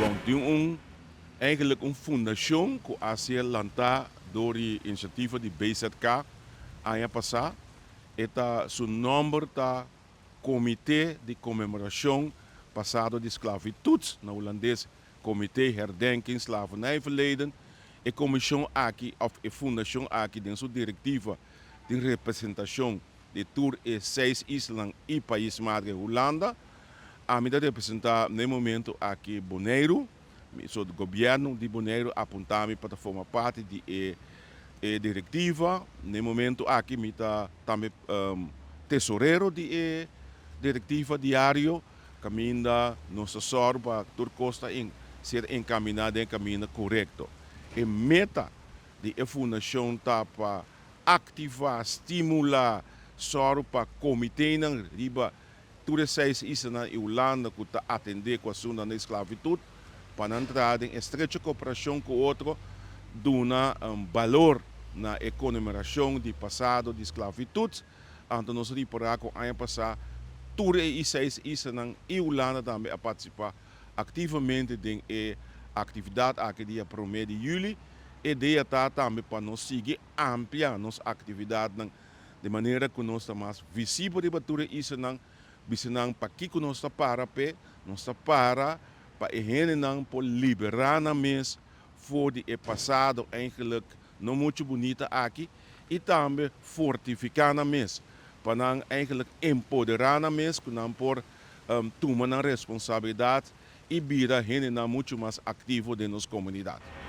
Bon, tin un eigenlijk un fundashon ku a ser lantá dor di inisiativa di BZK aña pasá. E ta su nòmber ta Komité di Konmemorashon Pasado di Sklavitut, na hulandes Comité Herdenking Slavernijverleden. E komishon aki òf e fundashon aki den su direktiva tin representashon di tur e seis islanan i pais madre Hulanda. Ami ta representá na e momento aki Boneiru. Mi so gobièrnu di Boneiru a apuntá mi pa ta forma parti di e e direktiva. Na e momento aki mi ta tambe tesorero di e direktiva diario kaminda nos ta sòru pa tur kos ta ser enkaminá den e kaminda korekto. E meta di e fundashon ta pa aktivá, stimulá, sòru pa komiténan riba tur e seis islanan i Hulanda ku ta atendé ku asuntunan di sklavitut, pa nan traha den estrecho koperashon ku otro, duna balor na e konemerashon di pasado di sklavitut. Anto nos ripará ku aña pasá tur e seis islanan i Hulanda tambe a partisipá aktivamente den e aktividat aki dia promé di yüli. E idea ta tambe pa nos sigui amplia nos aktividatnan di manera ku nos ta mas visibel riba tur e islanan, bisa nan pakiko nos ta para p'e, nos ta para pa e hendenan por liberá nan mes for di e pasado eigenlijk no muchu bunita aki i tambe fortifiká nan mes pa nan eigenlijk empoderá nan mes ku nan por tuma nan responsabilidat i bira hendenan muchu mas aktivo den nos komunidat.